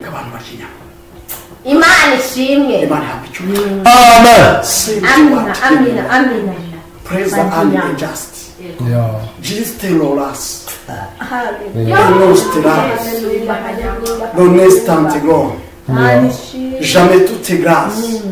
Abantu barya inyama. Imana ishimwe. Imana ihabwa icyubahiro. Amen. Amina, amina, amina. Praise the and just. Ja. Juste l'oras. Hallelujah. L'onestante gloire. Jamais toutes tes grâces.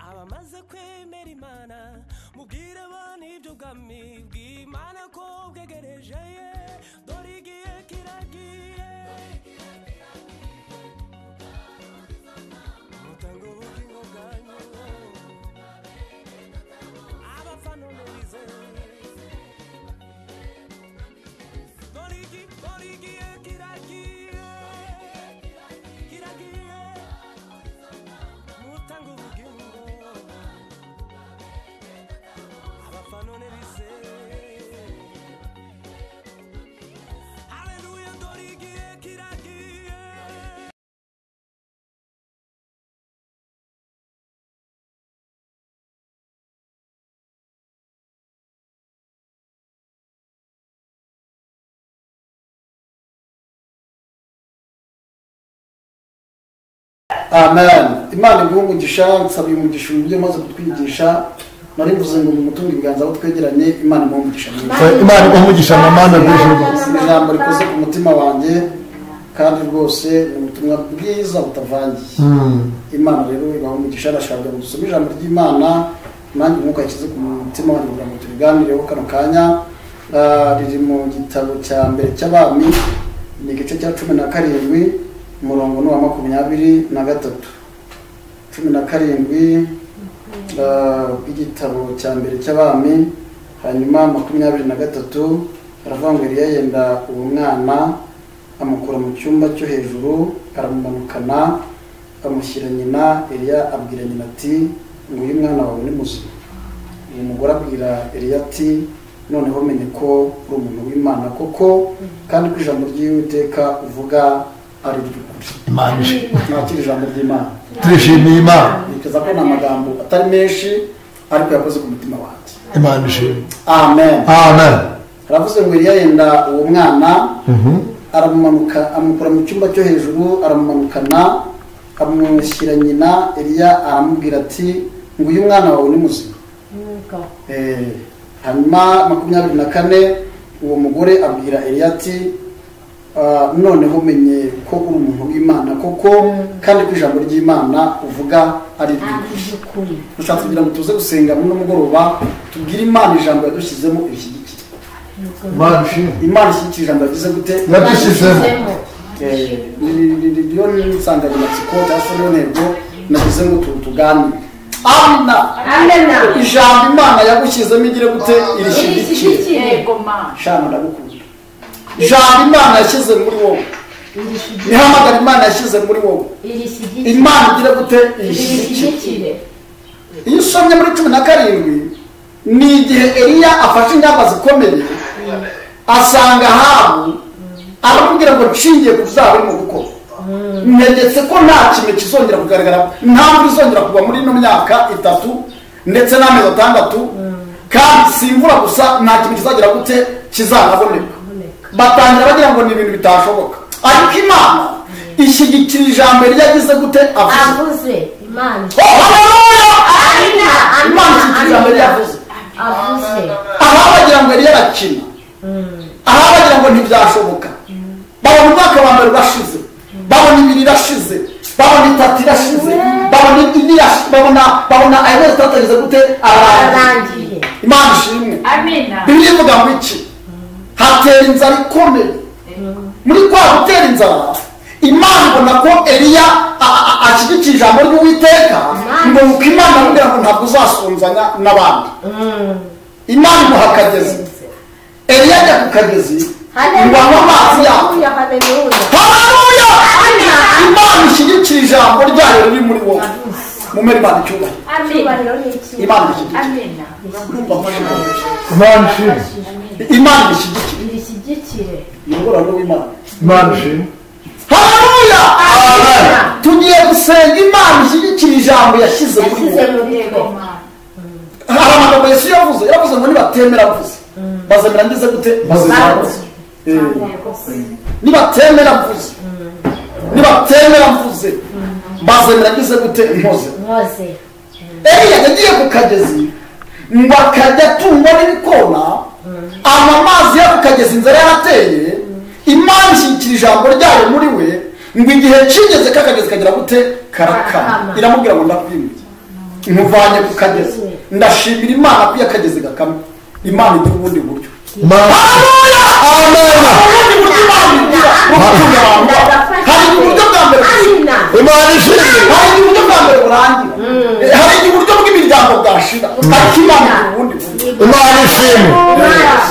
Abamaze kwemera Imana mubwire abana iby'ubwami bw'Imana ko bwegereje, dore igihe kiragiye, mutanga ubugingo bwanyu abapfa none bizeye, dore igihe kiragiye, kiragiye, mutanga ubugingo. Amen. Imana iguhe umugisha, nsaba uyu mugisha ibyo umaze kutwigisha. Nari mvuze ngo mumutunge ibiganza aho twegeranye. Imana iguhe umugisha mwinshi. Imana iguhe umugisha mama na bwije. Ijambo rikoze ku mutima wanjye kandi rwose ni ubutumwa bwiza butavangiye. Imana rero ibahe umugisha. Arashaka ngo dusome ijambo ry'Imana, nanjye umwuka yashyize ku mutima wanjye kugira ngo tubiganireho kano kanya. Riri mu gitabo cya mbere cy'Abami, ni igice cya 17 umurongo ni wa 23. 17 igitabo cya mbere cy'Abami, hanyuma 23 aravuga ngo Eliya yenda uwo mwana amukura mu cyumba cyo hejuru aramumanukana amushyira nyina. Eliya abwira nyina ati nguyu mwana wawe ni muzima. Uwo mugore abwira Eliya ati noneho menye ko uri umuntu w'Imana koko, kandi ko ijambo ry'Uwiteka uvuga ari iry'ukuri. Imana ishimwe. Nakira ijambo ry'Imana. Turishimiye Imana. Niteza ko ni amagambo atari menshi ariko yakoze ku mutima wanjye. Imana ishimwe. Amen. Amen. Aravuze ngo Eliya yenda uwo mwana aramumanuka amukura mu cyumba cyo hejuru aramumanukana amushyira nyina. Eliya aramubwira ati nguyu mwana wawe ni muzima. Hanyuma 24 uwo mugore abwira Eliya ati noneho menye ko uri umuntu w'Imana koko, kandi ko ijambo ry'Imana uvuga ari iry'ukuri. Dushatse kugira ngo tuze gusenga muri mugoroba tubwire Imana ijambo yadushyizemo irishyigikire. Imana ishyigikira ijambo yagize gute? Yadushyizemo. Niyo nsanganyamatsiko cyangwa se niyo ntego nagize ngo tuganire. Amina. Ijambo Imana yagushyizemo igire gute? Irishyigikire. Shama ndagukunda. Ijambo Imana yashyize muri wowe, ihamagara Imana yashyize muri wowe, Imana igira gute? Irishyigikire. Iyo usomye muri 17 ni igihe Eliya afashe ingamba zikomeye asanga Ahabu aramubwira ngo nshingiye ku byaha urimo gukora, ntegetse ko nta kintu kizongera kugaragara, nta mvura izongera kugwa muri ino myaka 3 ndetse n'amezi 6, kandi si imvura gusa, nta kintu kizagira gute kizanaboneka. Batangira bagira ngo ni ibintu bitashoboka, ariko Imana ishyigikira ijambo yagize gute? Avuze. Imana. Haleluya! Imana ishyigikira ijambo yavuze. Aho bagira ngo Eliya arakina, aho bagira ngo ntibyashoboka, babona umwaka wa mbere urashize, babona 2 irashize, babona 3 irashize, babona 4, babona ayo mezi 3 ageze gute? Ararangiye. Imana ishimwe. Amina. Bibiliya ivuga ngo iki? Hatera inzara ikomeye. Muri kwa gutera inzara, Imana ibona ko Eliya ashyigikiye ijambo ry'Uwiteka, ngo nuko Imana aramubwira ngo ntabwo uzasonzanya n'abandi. Imana imuha akagezi. Eliya ajya ku kagezi ngo anywe amazi yako. Haleluya! Imana ishyigikira ijambo ryayo riri muri wowe. Mumere Imana icyubahiro. Imana ishyigikire. Imana ishimwe. Imana ishyigikire. Ingorane w'Imana. Imana ishimwe. Haleluya! Amen. Tugiye gusenga Imana ishyigikira ijambo yashyize muri wowe. Hari amagambo Yesu yavuze, yavuze ngo nibatemera mvuze bazemera ngize gute? Bazemera mvuze. Nibatemera mvuze, nibatemera mvuze bazemera ngize gute? Nkoze. Eliya yagiye ku kagezi ngo akajya atungwa n'ibikona, anywa amazi yo ku kagezi, inzara yarateye. Imana ishyigikira ijambo ryayo muri we, ngo igihe kigeze kakagezi kagira gute? Karakama. Iramubwira ngo ndakwimuye, nkuvanye ku kagezi. Ndashimira Imana ko iyo akagezi gakamye Imana igira ubundi buryo. Haleluya! Amen. Ubundi buryo Imana igira bwo gutunga abantu. Hari uburyo bwa mbere Imana ishimwe. Hari uburyo bwa mbere burangira, hari uburyo bw'imiryango bwashira, ariko Imana igira ubundi buryo. Imana ishimwe.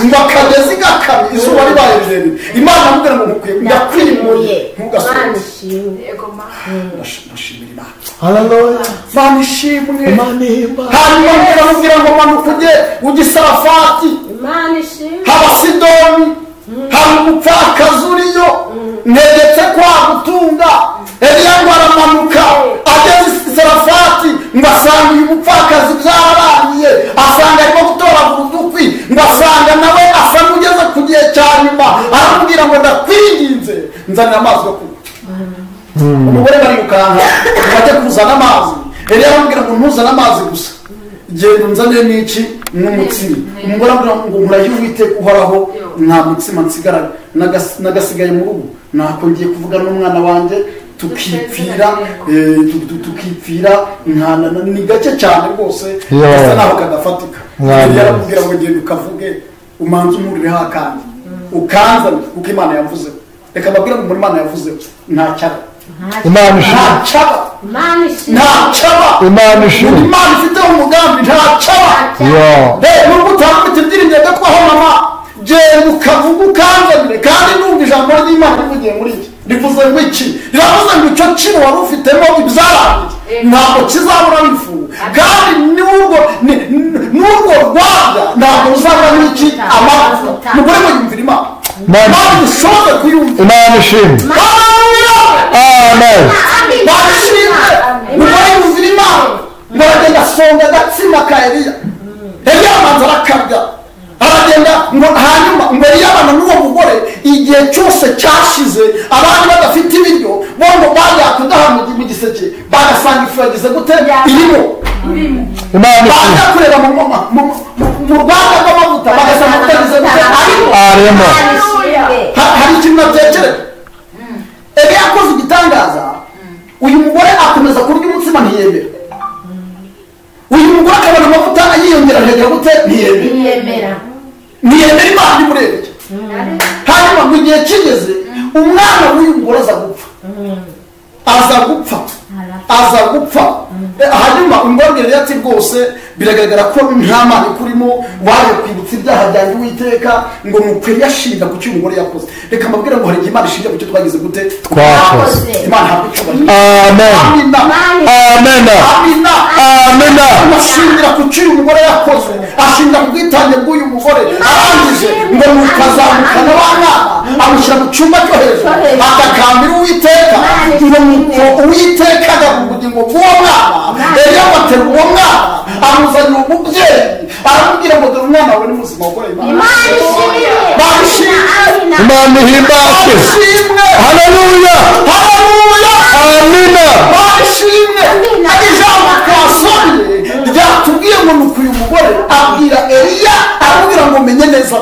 Ngo akagezi gakamye izuba ribaye rirerire, Imana iramubwira ngo ndakwimuye ntugasubire. Ndashimira Imana. Haleluya. Imana ishimwe. Imana ihimbaze. Hanyuma iramubwira ngo manuka ujye ujye i Sarafati, haba Sidoni, hari umupfakazi uriyo, ntegetse kwagutunga. Eliya ngo aramanuka ageze i Sarafati, ngo asanga uyu mupfakazi byararangiye, asanga arimo gutoragura udukwi, ngo asanga nawe asa n'ugeze ku gihe cya nyuma. Aramubwira ngo ndakwinginze nzanira amazi yo kunywa. Umugore barirukanka ngo ajye kuzana amazi. Eliya aramubwira ngo ntuzane amazi gusa, genda unzanire n'iki? N'umutsima. Umugore aramubwira ngo nkurahiye Uwiteka uhoraho, nta mutsima nsigaranye, nagasigaye mu rugo, nako ngiye kuvuga n'umwana wanjye tukipfira, tukipfira, ni gake cyane rwose, gasa naho kadafatika. Eliya aramubwira ngo genda ukavuge, umanze umurireho akandi ukanzane, kuko Imana yavuzeho. Reka mbabwire ngo muri Imana yavuzeho nta cyaba. Imana ishimwe. Nta cyaba. Nta cyaba. Imana ishimwe. Imana ifite umugambi, nta cyaba. Nubwo utafite ibyiringiro byo kubaho mama, genda ukavuga ukanzanire. Kandi numva ijambo ry'Imana rivugiye muri iki, rivuze ngo iki? Riravuze ngo icyo kintu wari ufitemo ibyarangiye ntabwo kizabura ifu, kandi n'urwo rwabya ntabwo ruzabura n'iki? Amavuta. Mugore ngo yumvire Imana. Imana ishoboze kuyumva. Imana ishimwe. Amen. Imana ishimwe. Mugore yumvira Imana, ngo aragenda asonga agatsima ka Eliya. Eliya arabanza arakarya, aragenda ngo hanyuma ngo Eliya abana n'uwo mugore igihe cyose cyashize, abandi badafite ibiryo, bo ngo bajya kudaha mu giseke bagasanga ifu yagize gute? Irimo. Bajya kureba mu rwanda rw'amavuta bagasanga amavuta yagize gute? Arimo. Hari ikintu natekereza. Eliya yakoze igitangaza, uyu mugore akomeza kurya umutsima ntiyemera. Uyu mugore akabona amavuta yiyongera ntiyemera gute? Ntiyemera. Ntiyemera Imana imurebye. Hanyuma mu gihe kigeze umwana w'uyu mugore aza gupfa. Aza gupfa. Aza gupfa. Hanyuma umugore ati rwose biragaragara ko nta Mana ikurimo, waje kwibutsa ibyaha byanjye Uwiteka, ngo nuko yashinga ku cyo umugore yakoze. Reka mbabwire ngo hari igihe Imana ishinga ku cyo twagize gute? Twakoze. Imana ihabwe icyubahiro. Amen. Amen. Amen. Amen. Ashingira ku cyo uyu mugore yakoze, ashingira ku bwitange bw'uyu mugore, arangije ngo nuko azamukana wa mwana amushyira mu cyumba cyo hejuru, atakambira Uwiteka, ngo nuko Uwiteka agabura ubugingo bw'uwo mwana. Eliya aterura uwo mwana amuzanira umubyeyi, aramubwira ngo dore umwana wawe ni muzima, ukora Imana. Imana ishimwe. Imana ihimbazwe. Haleluya. Haleluya. Amina. Imana ishimwe. Ijambo twasomye ryatubwiye ngo nuko uyu mugore abwira Eliya, aramubwira ngo menye neza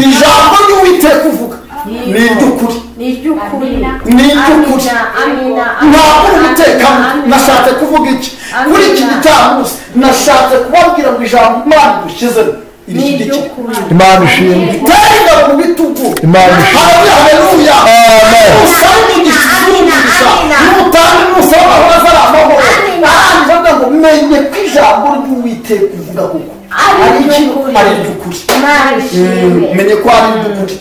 ijambo ry'Uwiteka uvuga ni iry'ukuri. Ni iry'ukuri. Ni iry'ukuri. Ntabwo Uwiteka. Nashatse kuvuga iki kuri iki gitambuzi? Nashatse kubabwira ngo ijambo Imana igushyizemo irishyigikire. Imana ishimwe. Tera ingabo mu bitugu. Imana ishimwe. Haleluya. Amen. Usaba umugisha usumburisha, n'utanga n'usaba amahoro azari amahoro. Arangije avuga ngo menye ko ijambo ry'Uwiteka uvuga koko ari iry'ukuri. Menye ko ari iry'ukuri.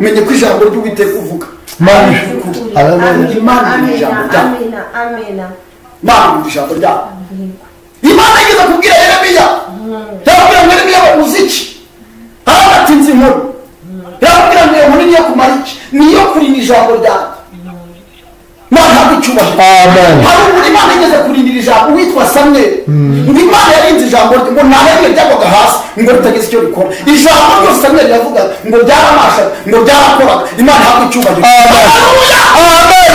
Menye ko ijambo ry'Uwiteka uvuga Imana ishimwe. Imana ni ijambo ryayo. Imana mu ijambo ryayo. Imana igeze kubwira Yeremiya. Yarabwira ngo Yeremiya uzi iki? Arabatinze inkuru. Yarabwira ngo iyo nkuru niyo kumara iki? Niyo kurinda ijambo ryayo. Imana ntabwo icyubahiro. Amen. Hari umuntu Imana igeze kurindira ijambo witwa Samweli. Ngo Imana yarinze ijambo rye ngo nta rimwe ryagwaga hasi ngo ritagize icyo rikora. Ijambo ryose Samweli yavugaga ngo ryaramashaga ngo ryarakoraga. Imana ntabwo icyubahiro. Amen. Haleluya. Amen.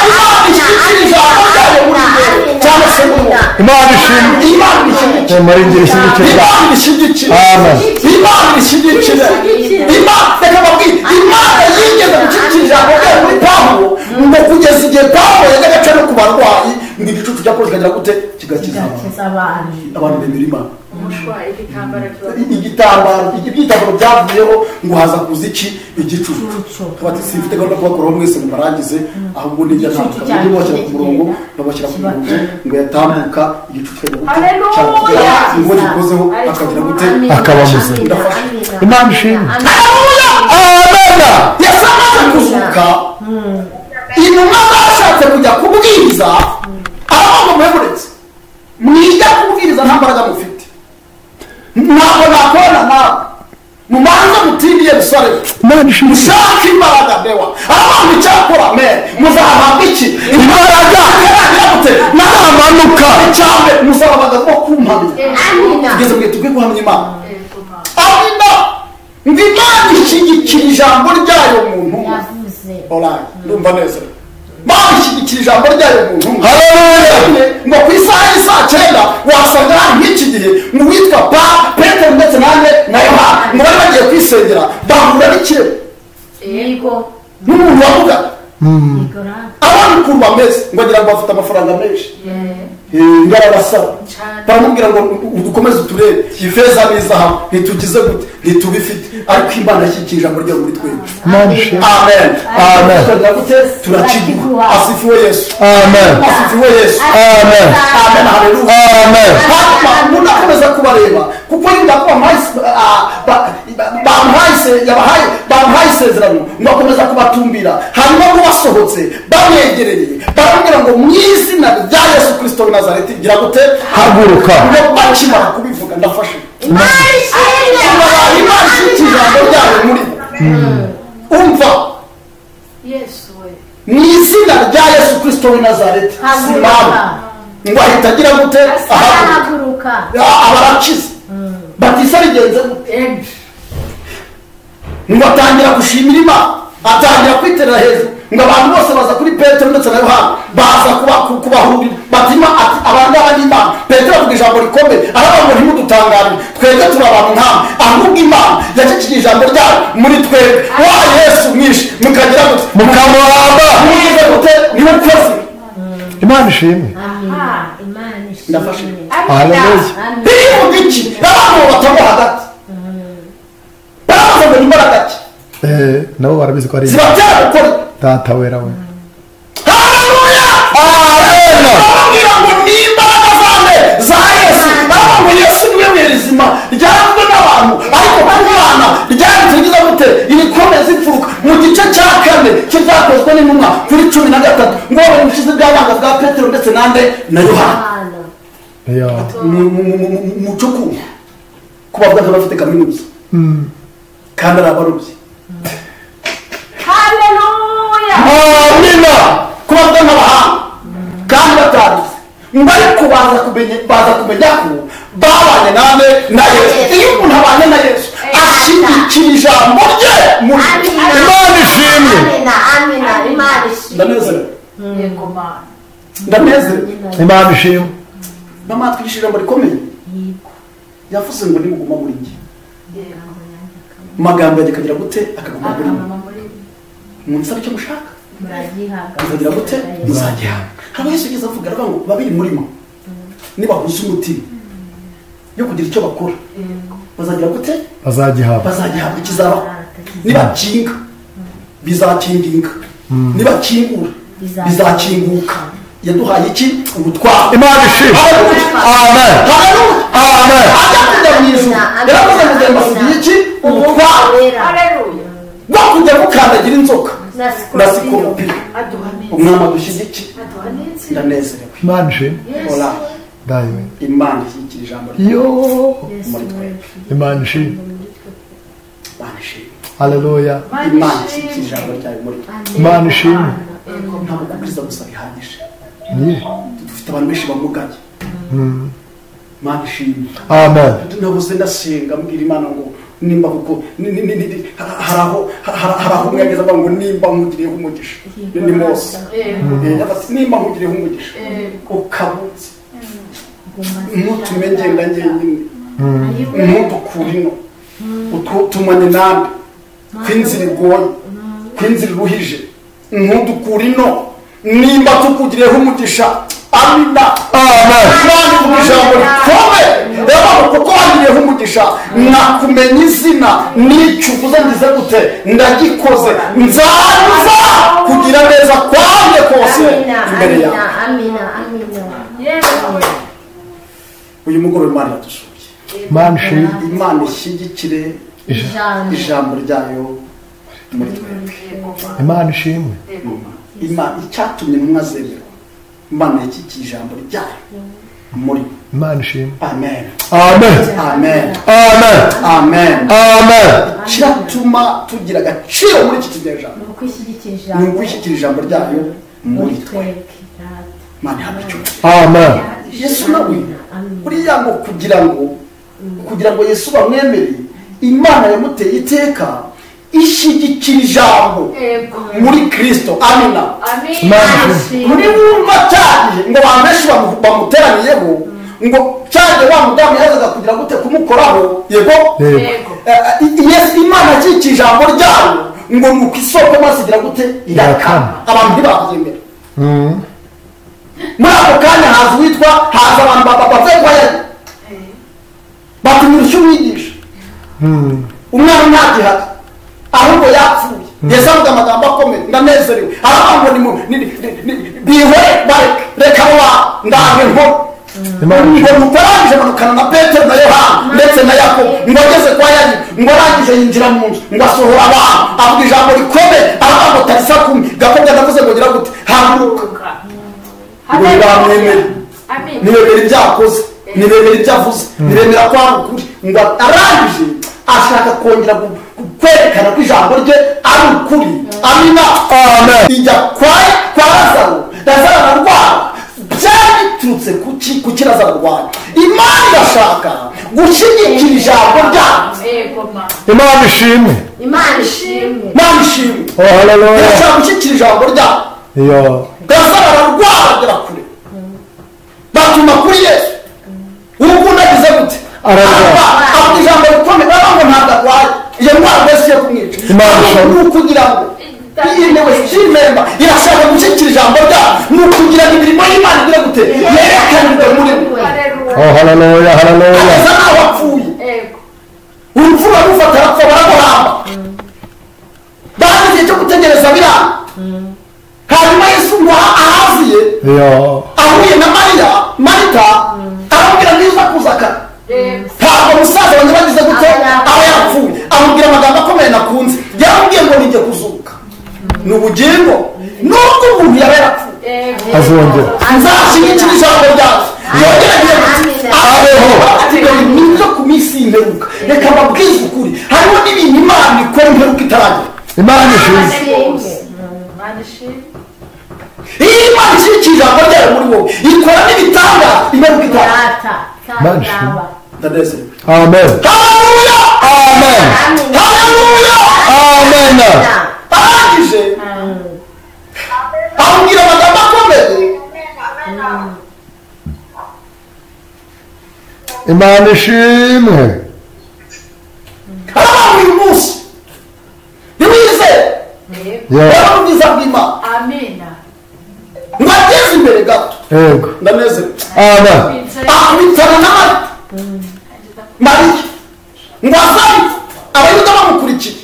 Imana ishyigikira ijambo ryayo muri mwe cyangwa se muri wowe. Imana ishimwe. Imana ishyigikira. Muri njye ishyigikira. Imana ishyigikira. Amen. Imana ishyigikira. Imana reka mbabwire, Imana yigeze gushyigikira ijambo ryayo muri Pawulo ngo kugeza igihe Pawulo yajyaga aca no ku barwayi ngo igicucu cya Pawulo kikagira gute kigakiza abantu. Abantu bemera Imana. Igitambaro ibyitambaro byavuyeho ngo haza kuza iki igicucu. Bati simfite gahunda kubakuraho mwese ngo barangize ahubwo nijya ntabwo babashyira ku murongo babashyira ku murongo ngo yatambuka igicucu kikajya gute ngo gikozeho akagira gute akaba muzima. Ndafashe. Imana ishimwe. Haleluya. Amen. Yesu amaze kuzuka intumwa zashatse kujya kubwiriza aravuga ngo muhemuretse mwijya kubwiriza nta mbaraga mufite ntabwo nakorana nawe mubanze mutinde i Yerusalemu Imana ishimwe. mushake imbaraga dewa aravuga icyakora me muzahabwa iki Imbaraga. gute Namanuka. icyambe muzaba abagabo bo kumpamya tugeze mu gihe tugwe guhamya Imana. Amina. Ngo Imana ishyigikira ijambo ryayo mu ntumwa. Orayi ndumva neza. Imana ishyigikira ijambo ryayo mu ntumwa. Haleluya. Ngo ku isaha y'isaa 9 wasanga hari nk'iki gihe ngo uwitwa pa Petero ndetse nanjye na Yohana ngo bari bagiye kwisengera bahura n'ikirego n'umuntu wavugaga abana ukuntu bameze ngo agira ngo bafite amafaranga menshi ngo arabasaba baramubwira ngo dukomeze uturebe ifeza n'izahabu ntitugize gute ntitubifite ariko Imana yashyigikira ijambo ryayo muri twebwe. Imana ishimwe. Amen. Amen. Tukagira gute turakiguha. Asifiwe Yesu. Amen. Asifiwe Yesu. Amen. Amen. Haleluya. Amen. Hanyuma munakomeza kubareba kuko yenda ko bamuhaye isezerano ngo akomeza kubatumbira hanyuma ngo basohotse bamwegereye baramubwira ngo mu izina rya Yesu Kristo w'i Nazareti gira gute Haguruka. ngo bakimara kubivuga ndafashe. Imana ishyigikira ijambo ryayo muri bo. Umva mu izina rya Yesu Kristo w'i Nazareti simama ngo ahita agira gute ahaguruka abarakiza batisa bigenze gute ngo atangira gushimira Imana atangira kwiterera hejuru ngo abantu bose baza kuri Petero ndetse na Yohana baza kubahurira batima ati abantu aba ni Imana. Petero avuga ijambo rikomeye aravuga ngo ntimudutangarire twebwe turi abantu nkamwe ahubwo Imana yacecekeye ijambo ryayo muri twebwe wa Yesu mwinshi mukagira gute Mukamuhamba. mugize gute niwe twese. Imana ishimwe. Ndafashe. Haleluya. Birivuga iki abantu batamo hagati baravuga ngo ni imbaraga ki Nabo barabizi ko ari zibatera gukora. Data wera we. Haleluya. Amen. Barababwira ngo ni imbaraga zande za Yesu. Baravuga ngo Yesu niwe buye rizima ryavuzwe n'abantu ariko ku Mana ryanditse rigize gute irikomeza imfuruka mu gice cya 4 cy'ibyakozwe n'intumwa kuri 13 ngo babone ubushizi bw'abanga bwa Petero ndetse nande na Yohana. Mucuku kubavuga ko bafite kaminuza kandi ari abarobyi. Haleluya. Amina. Kubavuga nk'abahanga kandi batarize ngo ariko baza kumenya ko babanye nande na Yesu. Iyo umuntu abanye na Yesu ashyigikira ijambo rye muri Imana ishimwe. Ndanezerewe. Ndanezerewe. Imana ishimwe. Mama twigisha ijambo rikomeye yavuze ngo nimuguma muri njye magambo yanjye akagira gute akaguma muri mwe munsaba icyo mushaka muzagira gute muzagihabwa. Hano Yesu yigeze avuga aravuga ngo babiri muri mwe nibahuza umutima yo kugira icyo bakora bazagira gute bazagihabwa bazagihabwa ikizabaho nibakinga bizakinginga nibakingura bizakinguka. Yaduhaye iki ubutware. Imana ishimwe. Amen. Haleluya. Amen. Ajya kujya mu ijuru yaravuze ngo ndabasigiye iki ubutware bwo kujya gukandagira inzoka na sikorupiyo. Umwami adushyigikire. Ndanezerewe. Imana ishimwe. Ola. Dawe. Imana ishyigikira ijambo ryayo. Yo. Muri twebwe. Imana ishimwe. Imana ishimwe. Haleluya. Imana ishyigikira ijambo ryayo muri twe. Imana ishimwe. Ntabwo kubwiriza gusa bihagije. Ni. Dufite abantu benshi bamugaye. Imana ishimwe. Amen. Nabuze ndasenga mbwira Imana ngo nimba kuko hari aho umwe avuga ngo nimba nkugiriyeho umugisha ni Mose. Nimba nkugiriyeho umugisha ukabutse ntutume ngenda njyenyine, ntudukure ino, utumanye nande kw'inzira igoye, kw'inzira iruhije, ntudukure ino, nimba tukugiriyeho umugisha. Amina. Amen. Imana ivuga ijambo rikomeye, rero kuko wangiriyeho umugisha nakumenya izina n'icyo uvuze ngize gute ndagikoze, nzaza kugira neza kwanjye kose imbere yawe. Amina, amina. Uyu mugoroba Imana iradusuye. Imana ishimwe. Imana ishyigikire ijambo ryayo muri twebwe. Imana ishimwe. Imana icyatumye intumwa zemerwa, Imana yashyigikiye ijambo ryayo muri. Imana ishimwe. Amen. Amen. Amen. Amen. Amen. Amen. Kiratuma tugira agaciro muri iki kinyejana Ni ukwishyigikira ni ijambo ukwishyikira ijambo ryayo muri twe. twebwe. Imana ihabwe icyubahiro. Amen. Yesu nawe buriya ngo kugira ngo Yesu bamwemere, Imana yamuteye iteka ishyigikira ijambo muri Kristo. Amina. Imana ishimwe. Muri wumva cyagihe ngo abantu benshi bamuteraniyeho, ngo cyagihe wa mudamu yazaga kugira gute kumukoraho, yego. Yego. Yesu Imana akikiye ijambo ryayo ngo ni uko isoko maze igira gute? Irakama. Irakama. Abantu ntibabyemera. Muri ako kanya haza uwitwa, haza abantu bavuye kwa Yari, batumira icyo umwigisha. Umwana ntagihari, ahubwo yapfuye. Yesu avuga amagambo akomeye, ndanezerewe. Aravuga ngo bihore, bareke, reka abo bantu ndaje nkora. Imana ngo nuko arangije amanukana na Petero na Yohana ndetse na Yakobo, ngo ageze kwa Yari, ngo arangije yinjira mu nzu, ngo asohora abantu, avuga ijambo rikomeye, aravuga ngo talisa kumi, gakobwa ndavuze ngo gira gute? Haguruka. Ngo ntibamwemere, ntibemera ibyo akoze, ntibemera ibyo avuze, ntibemera ko ari ukuri. Ngo arangije ashaka kongera kwerekana ko ijambo rye ari ukuri. Amina. Amen. Ijya kwa Lazaro, Lazaro ararwara. Byari biturutse kuki? Kuki Lazaro arwaye? Imana irashaka gushyigikira ijambo ryayo. Imana ishimwe. Imana ishimwe. Imana ishimwe. Oh, haleluya. Irashaka gushyigikira ijambo ryayo. Yo. Lazaro ararwara agera kure, batuma kuri Yesu, urukundo agize gute? Ararwara. Avuga ijambo rikomeye, baravuga ngo ntabwo arwaye iyo ndwara mbese yo kumwica. Imana ishimwe. Ni ukugira ngo iyi ntebe shimemba irashaka gushyigikira ijambo ryayo, ni ukugira ngo imirimo y'Imana igire gute? Yerekanirwe muri we. Oh, haleluya, haleluya. Ageza n'aho apfuye, urupfu rurarufata, arapfa, baramuhamba. Bazi igihe cyo gutegereza biranga. Hanyuma Yesu ngo ahaziye Yo. ahuye na Mariya, Marita aramubwira niba kuza kare ntabwo musaza wanjye bagize gute? Aba yapfuye. Amubwira amagambo akomeye nakunze, yaramubwiye ngo nijye kuzuka ni ubugingo, nubwo umuntu yaba yarapfuye Azongera. nzashyigikira ijambo ryawe yongere agiye gute? Abeho. Ati dore nibyo ku minsi y'imperuka. Reka mbabwize ukuri, hariho n'ibintu Imana ikora imperuka itaragera. Imana ishimwe. Ishimwe. Iyo Imana ishyigikiye ijambo ryayo muri wowe, ikora n'ibitangaza imperuka itaragera. Data Imana ishimwe. Ndanezerewe. Amen. Haleluya. Amen. Haleluya. Amen. Arangije amubwira amagambo akomeye. Imana ishimwe. Aravuga uyu munsi ntiwizere Yo. rero ubwiza bw'Imana ngo ageze imbere gato. Yego. Ndanezerewe. Amen. Akubitana na Mariya, ngo azabe Abayuda bamukurikiye,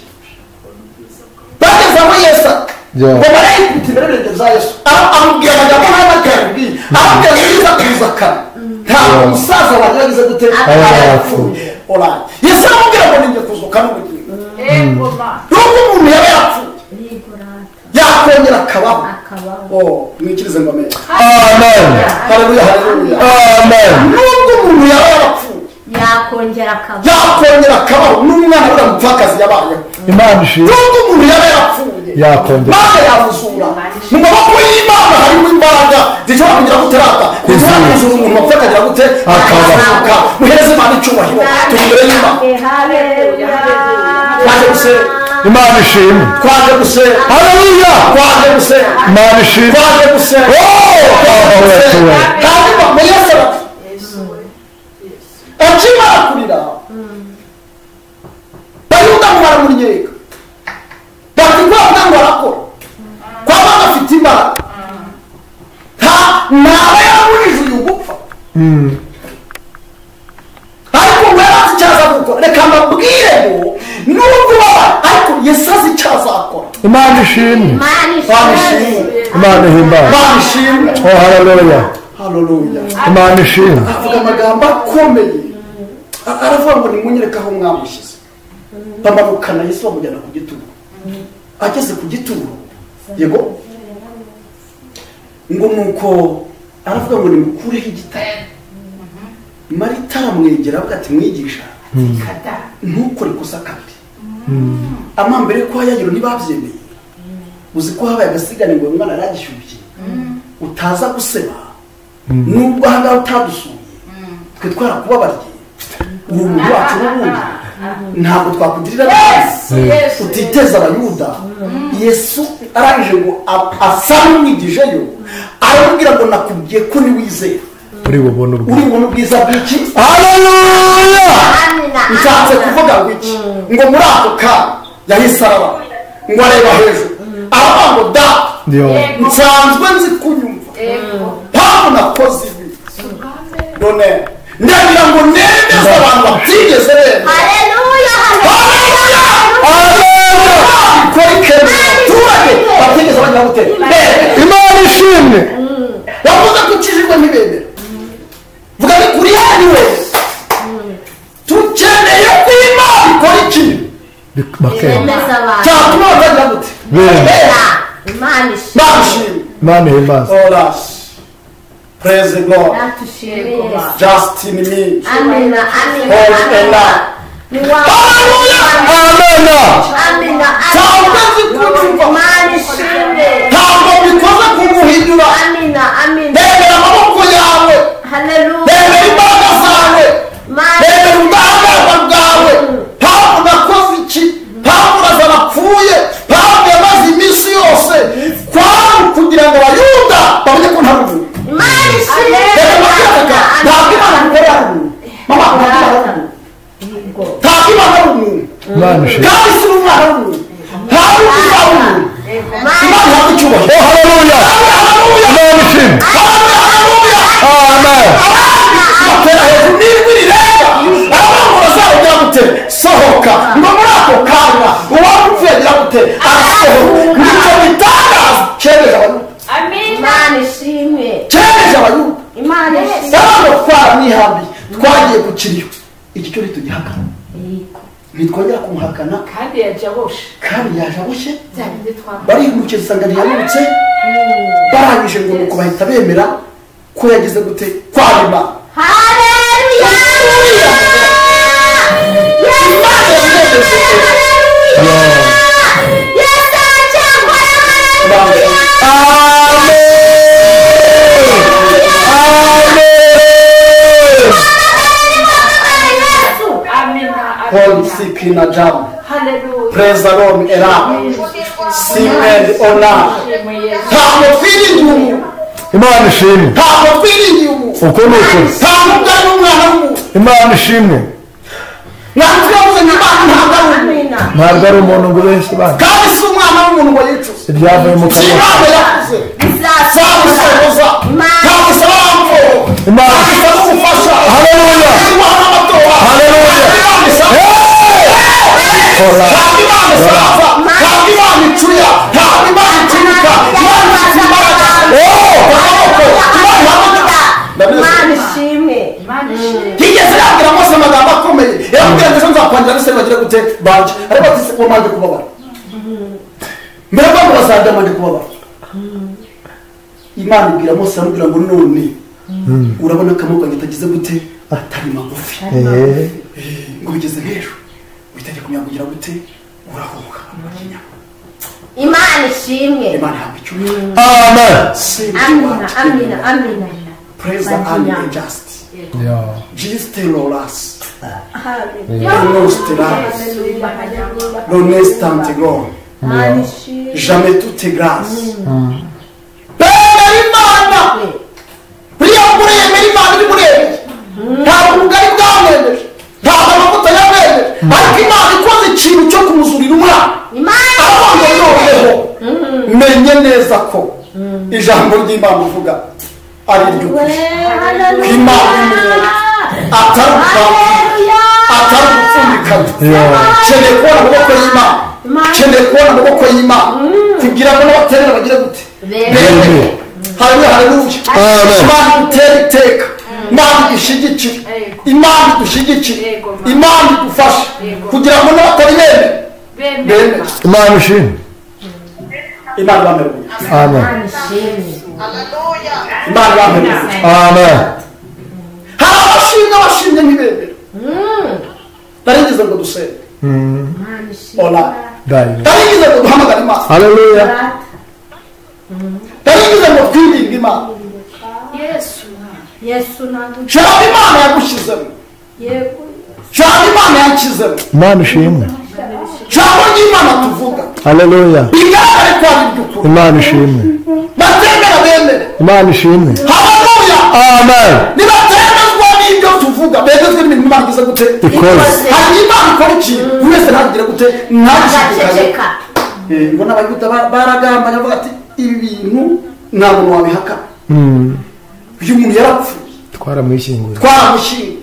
bageze aho Yesu ari, Yo. ngo Mariya yikubita imbere y'ibirenge bya Yesu. Amubwira amagambo nk'ayo batayamubwiye, aramubwira ngo niza kuza kare ntabwo Yo. umusaza wanjye yagize gute? Aba yapfuye. Oraye Yesu aramubwira ngo ninjye kuzuka n'ubugingo, nubwo umuntu yaba yapfuye Yego rata. yakongera akabaho. Akabaho. Oh, mwikirize ngo amen. Amen. Haleluya, haleluya. Amen. Nubwo umuntu yaba yarapfuye yakongera akabaho, yakongera akabaho. N'umwana w'umupfakazi yabayeho. Imana ishimwe. Nubwo umuntu yaba yarapfuye yakongera, Imana yamuzura. Mu maboko y'Imana harimo imbaraga zishobora kugira guterata, zishobora kuzura umuntu wapfuye akagira gute, akazuka. Muhereze Imana icyubahiro, turi imbere y'Imana. Twaje gusenga. Imana ishimwe. Twaje gusenga. Haleluya. Twaje gusenga. Imana ishimwe. Twaje gusenga. Hanyuma ngo Yesu arapfa, akimara kurira Bayuda ngo baramunyega, bati kwa ngo arakora kwa bana afite imbaraga, ntaba yarabujije uyu gupfa, ariko ngo yari azi icyo aza gukora. Reka mbabwire ngo nubwo ubabara, ariko Yesu azi icyo azakora. Imana ishimwe. Imana Imana ishimwe. Imana ihimbaze. Imana ishimwe. Oh, haleluya. Haleluya. Imana ishimwe. Avuga amagambo akomeye, aravuga ngo nimunyereke aho mwamushyize. Bamanukana Yesu bamujyana ku gituro. Ageze ku gituro, yego, ngo nuko aravuga ngo nimukureho igitare. Marita aramwegera avuga ati mwigisha, ntukore ikosa kabiri. Amambere ko Yayiro ntibabyemeye, uzi ko habaye agasigane ngo uyu mwana yaragishyushye, utaza guseba nubwo aha ngaha utadusuye, twe twarakubabariye, uri umuntu wacu n'ubundi ntabwo twakugirira nabi, utiteza Abayuda. Yesu arangije ngo asa n'umwigijeyo, aramubwira ngo nakubwiye ko niwizera uri bubone ubwiza, uri bubone ubwiza bw'iki. Haleluya. Nshatse kuvuga ngo iki, ngo muri ako kanya yahise araba, ngo areba hejuru, aravuga ngo Data, nsanzwe nzi kunyumva, mpamvu nakoze ibi none ndagira ngo nemeze abantu batigeze bemera. Haleluya, haleluya, haleluya. Ikora ikemeza abaturage batigeze bagira gute, Imana ishimwe. Wavuze ko ukijijwe ntibemera, vuga ni kuri yani wese. Tukeneye ko Imana ikora ikintu yemeza abantu cyatuma bagira gute, Bemera. Imana ishimwe. Imana ishimwe. Imana ihimbaze. Oras. Praise the Lord. Just in me. Amina, amina, amina. Hallelujah. Amina. Amina. Ntabwo nzi kunyumva. Imana ishimwe. Ntabwo bikoze kumuhindura. Amina, amina. Nemera amaboko yawe. Hallelujah. Nemera imbaraga zawe. Nemera ubudahangarwa bwawe. Ntabwo nakoze iki, ntabwo Lazaro apfuye, ntabwo yamaze iminsi yose kwari kugira ngo Abayuda bamenye ko nta rumuntu. Imana ishimwe. Ntabwo Imana ikorera umuntu. Mama, ntabwo Imana ari umuntu. Ntabwo Imana ari umuntu. Imana ishimwe. Kandi si n'umwana w'umuntu. Nta n'undi ari umuntu. Imana ihabwa icyubahiro. Oh, haleluya. Haleluya. Imana ishimwe. Haleluya. Amen. Batera hejuru n'ijwi rirenga, aravuga ngo Lazaro agira gute, sohoka. Ngo muri ako kanya uwapfuye agira gute, arasohoka. Nicyo gitangaza cyemeje Abayuda. Imana ishimwe. Cyemeje Abayuda. Imana ishimwe. Ntabwo twaramwihambiye, twagiye ku kiriyo, iki cyo ntitugihakana, ntitwongera kumuhakana. Kandi yaje aboshye, kandi yaje aboshye. Barihukiye usanga ntiyamutse, barangije ngo nuko bahita bemera ko yagize gute, kwaba Imana. Haleluya. Imana yabinejeje. Yesu aracyakora. Haleluya. Amen. Amen. Yesu. Amina, Paul amina. Sikina Jam. Haleluya. Praise the Lord, era. Sing and honor. Ntabwo twiringiye umuntu. Imana ishimwe. Ntabwo twiringiye umuntu. Uko ni ukuri. Ntabwo ubwo ari umwana w'umuntu. Imana ishimwe. Ntabwo twavuze ngo Imana ntabwo ari umuntu. Amina. Ntabwo ari umuntu ngo ubeshye Imana. Kandi si umwana w'umuntu ngo yicuze. Ibyavuye mu Si kanwa. Imana yakuze. Bizasohoza. Zabisohoza. Imana. Ntabwo isaba amaporo. Imana. Ntabwo isaba ubufasha. Haleluya. Ntabwo amatora. Haleluya. Imana isaba. Kora. Ntabwo Imana isaza. Ntabwo Imana icuya. Ntabwo Imana icuruka. Imana ifite imbaraga. Oh! Amaboko. Imana ihabwa. Imana ishimwe. Imana ishimwe. Yigeze yabwira Mose amagambo akomeye, yaramubwira ngo ejo nzakwangira n'iseri bagire gute banje, ariko ati se uwo manje kubabara mbere ko ngo bazajya manje kubabara. Imana ibwira Mose aramubwira ngo none urabona akamoko kitagize gute atari magufi ngo bigeze hejuru witegeka kumyakugira gute urahuka Imana ishimwe Imana ihabwa icyubahiro. Amen. Amina, amina, amina. Praise the and just. Jesus loras. L'onestante gloire. Jamais toute grâce. Bene Imana. Buriya muremera Imana iri muremeye. Ntabwo ubugari bwamwemeje. Ntabwo amavuta yamwemeje. Ariko Imana ikoze ikintu cyo kumuzurira umwana. Imana noneho menye neza ko ijambo ry'Imana uvuga ari iry'ukuri. Imana atari gupfundikanya. Nkeneye kubona amaboko y'Imana. Nkeneye kubona amaboko y'Imana kugira ngo n'abaterera bagire gute bemere. Haleluya, haleluya. Imana idutere iteka. Imana idushyigikire. Imana idushyigikire. Imana idufashe kugira ngo n'abatari bemere bemere. Imana ishimwe. Imana ibamere. Amen. Imana ibamere. Amen. Hari abashimwe abashimye ntibemere. Narigeze ngo dusenge. Ola. Narigeze ngo duhamagare Imana. Haleluya. Narigeze ngo twiringe Imana. Yesu. Yesu ntabwo. Shaka Imana yagushyizemo. Yego. Shaka Imana yanshyizemo. Imana ishimwe. Jambo ry'Imana tuvuga. Haleluya. Bigaragare ko ari iry'ukuri. Imana ishimwe. Batemera bemere. Imana ishimwe. Haleluya. Amen. Nibatemezwa n'ibyo tuvuga bemezwe n'imirimo Imana igize gute ikora. Hari Imana ikora ikintu buri wese ntagire gute ntagishidikanye. Ngo n'Abayuda baragambanye bavuga ati ibi bintu nta muntu wabihaka. Uyu muntu yarapfuye. Twaramwishyinguye. Twaramushyinguye.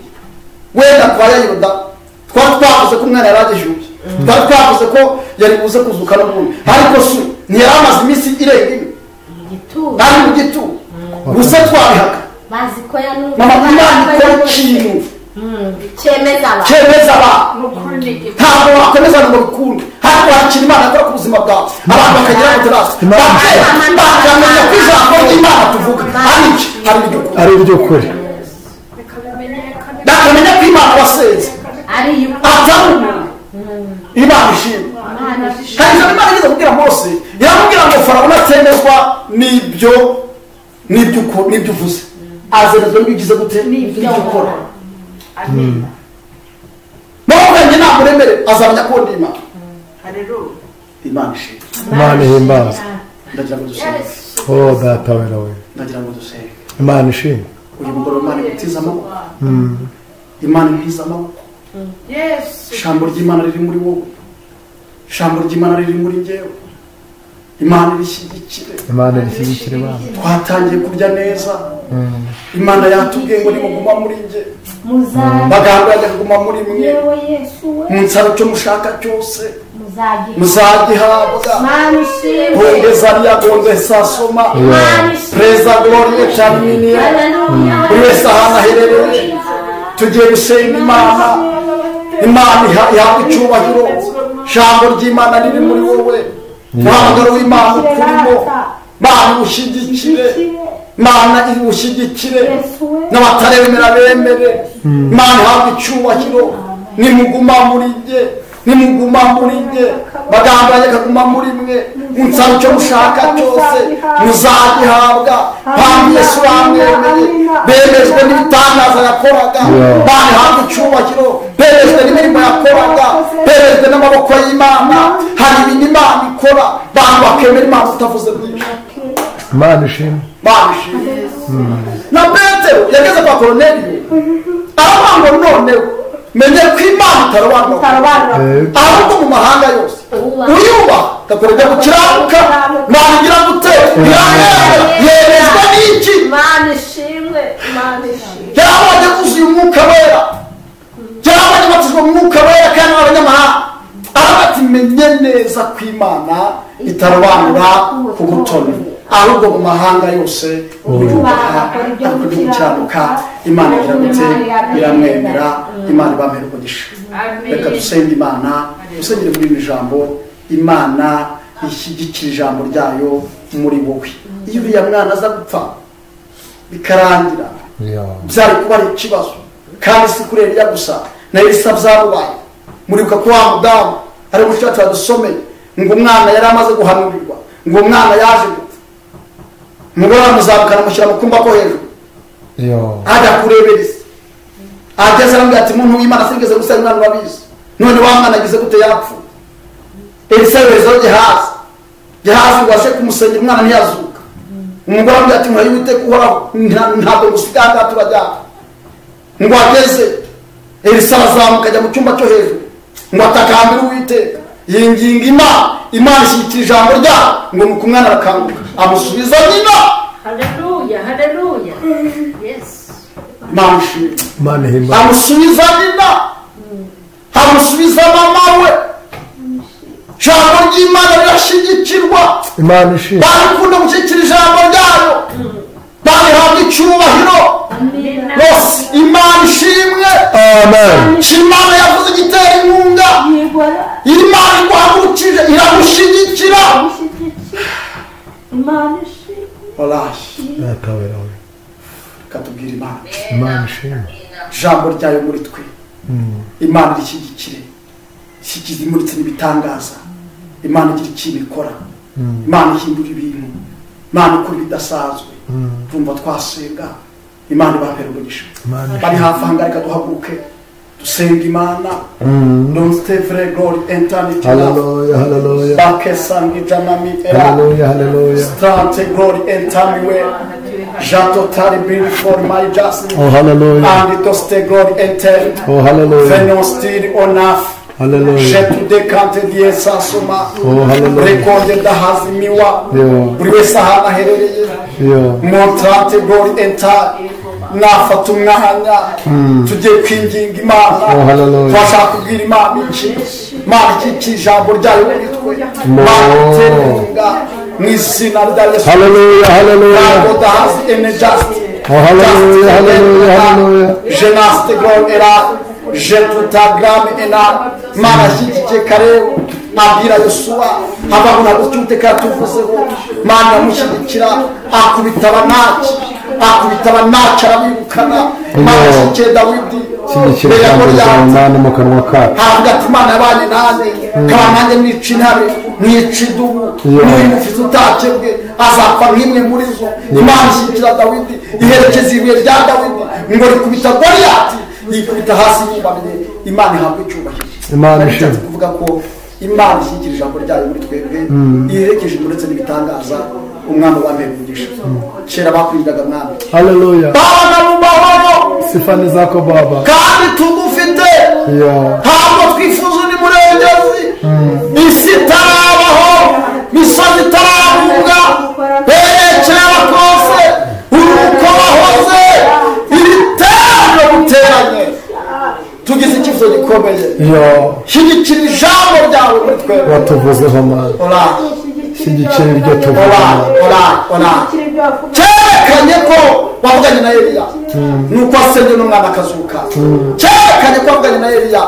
Wenda kwa Yuda twari twavuze ko umwana yari agijuye. Twari twavuze ko yari buze kuzuka n'ubundi. Ariko se ntiyari amaze iminsi irenga ine. Ari mu gituro. Gusa twabihaka. Bazi ko yanuka. Mama Imana ikora ikintu cyemeza abantu. Cyemeza abantu. Ntabwo wakomeza ngo bikunde. Ariko hari ikintu Imana ikora ku buzima bwawe. Abantu bakagira ngo terasi. Bakamenya ko ijambo ry'Imana tuvuga ari iki? Ari iry'ukuri. Ari iry'ukuri. Bakamenya ko Imana wasenze. Ari atari umuntu. Imana ishimwe. Hari ijambo Imana igeze kubwira Mose, iramubwira ngo Farawo natemezwa n'ibyo n'ibyo uvuze. Azemezwa n'ibyo ugize gute n'ibyo ukora. Amen. Nawe njye namuremere azamenya ko ndi Imana. Haleluya. Imana ishimwe. Imana ihimbaze. Ndagira ngo dusenge. Oh data wera we. Ndagira ngo dusenge. Imana ishimwe. Uyu mugoroba Imana igutiza amaboko. Imana intiza amaboko. Yesu. Ijambo ry'Imana riri muri wowe. Ijambo ry'Imana riri muri njyewe. Imana irishyigikire. Imana irishyigikire bana. Twatangiye kurya neza. Imana yatubwiye ngo nimuguma muri njye. Baganga yajya kuguma muri mwe. Munsaba icyo mushaka cyose. Muzagihabwa. Bongeza ryagondesa soma. Preza gloria cyaminia. Buri wese ahantu aherereye. Tugiye gusenga Imana. Imana ihabwa icyubahiro. Ijambo ry'Imana riri muri wowe. Umuhamagaro w'Imana ukurimo. Mana ushyigikire. Mana iwushyigikire. N'abataremera bemere. Imana ihabwa icyubahiro. Nimuguma muri njye. Nimuguma muri njye. Bagamba kaguma muri mwe. Munsaba icyo mushaka cyose muzagihabwa. Mpamvu Yesu bamwemeye. Bemejwe n'ibitangaza yakoraga. Imana ihabwa icyubahiro. Bemejwe n'imirimo yakoraga. Bemejwe n'amaboko y'Imana. Hari ibintu Imana ikora abantu bakemera Imana utavuze byinshi. Imana ishimwe. Imana ishimwe. Na Petero yageze kwa Koruneliyo aravuga ngo noneho menye ko Imana itarobanura ahubwo mu mahanga yose uyubaha agakora ibyo gukiranuka Imana igira gute iramwemera. Yemezwa n'iki? Imana ishimwe. Imana ishimwe. Yarabonye wuzuye umwuka wera. Yarabonye batizwa mu mwuka wera kandi abanyamahanga. Aravuga ati menye neza ko Imana itarobanura ku butoni ahubwo mu mahanga yose uyubaha agakora ibyo gukiranuka Imana igira gute iramwemera. Imana ibamere umugisha. Reka dusenge Imana. Dusengere muri iri jambo. Imana ishyigikira ijambo ryayo muri wowe. Iyo uriya mwana aza gupfa bikarangira byari kuba ari ikibazo. Kandi si kuri Eliya gusa, na Elisa byamubaye. Muribuka ko wa mudamu ari mu cyacu dusomeye ngo umwana yari amaze guhanurirwa, ngo umwana yaje gupfa, umugore aramuzamukana amushyira mu kumba ko hejuru ajya kureba Elisa. Ageze aramubwira ati muntu w'Imana sinigeze gusenga Imana urabizi, none wa mwana agize gute yapfuye? Elisa yoherezaho Gehazi. Gehazi ngo aje kumusengera umwana ntiyazuka. Umugore aramubwira ati murayi Uwiteka uhoraho, ntabwo ngusiga aha ngaha turajyana. Ngo ageze Elisa arazamuka ajya mu cyumba cyo hejuru ngo atakambire Uwiteka, yinginga Imana, Imana ishyigikira ijambo ryayo ngo nuko umwana arakanguka amusubiza nyina. Haleluya, haleluya. Yes. Imana ishimwe. Imana ihimbawe. Amusubiza nyina, amusubiza mama we. Ijambo ry'Imana rirashyigikirwa. Imana ishimwe. Barikunda gushyigikira ijambo ryayo, barihabwa icyubahiro. Rwose Imana ishimwe. Amen. Imana yavuze igitera inkunga, Imana iguhagurukije iragushyigikira. Data wera we. Katubwira Imana. Imana ishimwe. Ijambo ryayo muri twe, Imana irishyigikire, ishyikize imuritse n'ibitangaza. Imana igira ikintu ikora, Imana ihindura ibintu, Imana ikora ibidasanzwe. Tumva twasenga, Imana ibapera umugisha. Bari hafi aha ngaha, reka duhaguruke dusenga Imana. Non stevre glory eternity. Hallelujah, hallelujah. Bakesangijanami era. Hallelujah, hallelujah. Stante glory eternity. Jatotari bring for my justice. Oh, hallelujah. And toste glory eternity. Oh, hallelujah. Venostiri onaf. Hallelujah. Jetu dekante diesa soma. Oh, hallelujah. Rekonde dahazimiwa. Yeah. Buri wese ahantu aherereye. Yeah. Montrante glory eternity. Nafata umwanya tugiye kwinginga Imana. Oh, hallelujah. Turashaka kubwira Imana iki, Imana iki ijambo ryayo muri twe. Imana itera inkunga mu izina rya Yesu. Hallelujah, hallelujah. Ntabwo dahazi ene just. Oh, hallelujah, hallelujah, hallelujah. Jenaste glory era. Jetutagram ena. Imana ashyigikiye Kalebu abwira Yosuwa hababona gutyo Uwiteka yatuvuzeho. Imana iramushyigikira, akubita Abanaki, akubita Abanaki arabirukana. Imana ashyigikiye Dawidi. Shyigikira ijambo ryawe Mana mu kanwa kacu. Havuga ati Imana yabanye nanjye, kandi nanjye nica intare, nica idubu, n'uyu mufizi utakebwe azapfa nk'imwe muri zo. Imana ishyigikira Dawidi, iherekeza ibuye rya Dawidi ngo rikubita Goliyati, yikubita hasi yubamye. Imana ihabwa icyubahiro. Imana ishimwe. Kuvuga ko Imana ishyigikira ijambo ryayo muri twebwe, iherekeje ndetse n'ibitangaza. Umwana wa mbere umugisha. Kera bakwiriraga mwami. Hallelujah. Bana mu mahoro. Sifa ni zako Baba. Kandi tugufite. Yeah. Ntabwo twifuza undi murengezi. Isi itarabaho, imisozi itarahunga, kera kose uruko bahoze, ibitero guteranye. Tugize icyifuzo gikomeye. Yeah. Shyigikira ijambo ryawe muri twebwe. Watuvuzeho Mana. Ora. Shyigikira iryo tuvuze. Ora, ora, ora. Cyerekanye ko wavuganye na Eliya, nuko asenge n'umwana akazuka. Cyerekanye ko wavuganye na Eliya,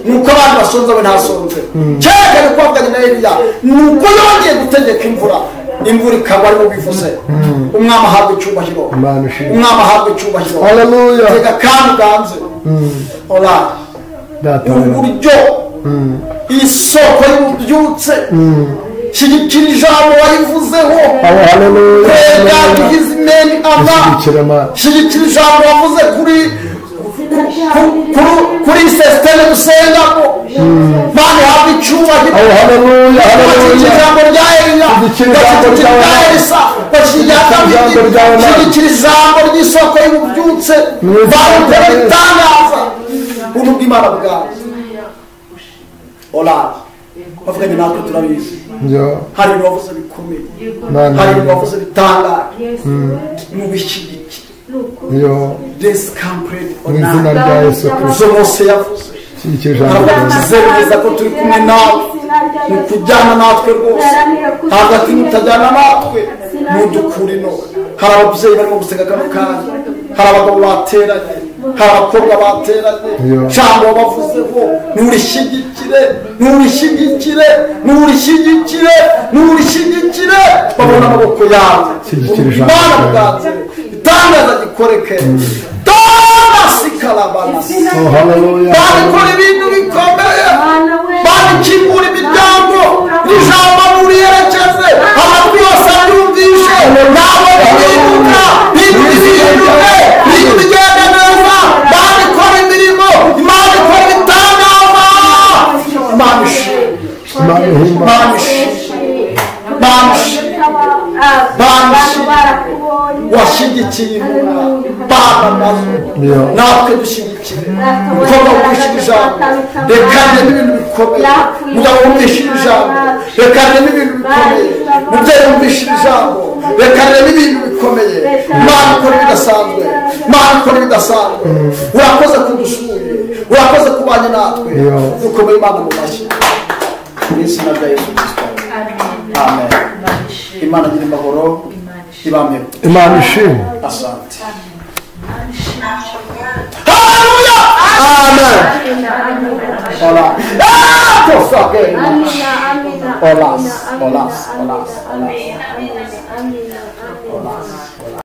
nuko abantu basonze we ntasonze. Cyerekanye ko wavuganye na Eliya, nuko yongeye gutegeka imvura, imvura ikagwa ariwe ubivuze. Umwami ahabwa icyubahiro. Imana ishimwe. Umwami ahabwa icyubahiro. Hallelujah. Tega kandi uganze. Ora. Data wera. Uburyo isoko y'ububyutse. Shyigikira ijambo wayivuzeho. Oh, hallelujah. Pray God to his name, Allah. Shyigikira Mana. Shyigikira ijambo wavuze kuri sisiteme dusengamo. Mana ihabwa icyubahiro. Oh, hallelujah, Bashyigikira hallelujah. ijambo rya Eliya, Shyigikira ijambo bashyigikira ryawe. irya Elisa, bashyigikira Shyigikira ijambo ryawe, Mana. shyigikira ijambo ry'isoko y'ububyutse. Mu izina Barukora rya Yesu. ibitangaza. Ubuntu bw'Imana bwawe. Ora. Bavuganye natwe turabizi. Yeah. Hari ibintu wavuze bikomeye, Mana. hari ibintu wavuze bitangaje, mubishyigikire. Yeah. This complete Mu izina rya Yesu Kristo. izo Mose yavuze. Shyigikira ijambo Aravuga ryawe. ati neza ko turi kumwe nawe, ni ukujyana natwe rwose. Ntabwo ati mutajyana natwe mudukura ino. Hari ababyeyi barimo gusenga kano kanya, hari abagabo bateranye. Hari abakobwa bateranye, jambo bavuzeho, nurishyigikire, nurishyigikire, nurishyigikire, nurishyigikire, babona amaboko yawe. Shyigikira ijambo Imana ryawe. bwanze itangaza gikoreke. Dana sikalabanasi. Oh, hallelujah. Babikora ibintu bikomeye, babikingura imiryango, ijambo nuriyerekeze, amatwi yose aryumvishe, ntabwo bihinduka, ibintu bihinduke, ibintu bigenda neza, babikora imirimo, Imana ikora ibitangaza. Imana ishimwe, Imana ihimbaza. Imana ishimwe, Imana ishimwe, Imana ishimwe. Washyigikiye intumwa, Bana nazo natwe dushyigikire. Mukobwa wumvishije ijambo, reka ndeme ibintu bikomeye. Mugabo wumvishije ijambo, reka ndeme ibintu bikomeye. Mubyeyi wumvishije ijambo, reka ndeme ibintu bikomeye. Imana ikora ibidasanzwe, Imana ikora ibidasanzwe. Urakoze kudusuye, urakoze kubanye natwe. Dukomeye Imana mu mashyi mu izina rya Yesu Kristo, amen. Imana igira amahoro, ibamere. Imana ishimwe. Asante. Haleluya! Amen. Hola. Ah, tosa que. Hola, hola, hola, hola. Hola.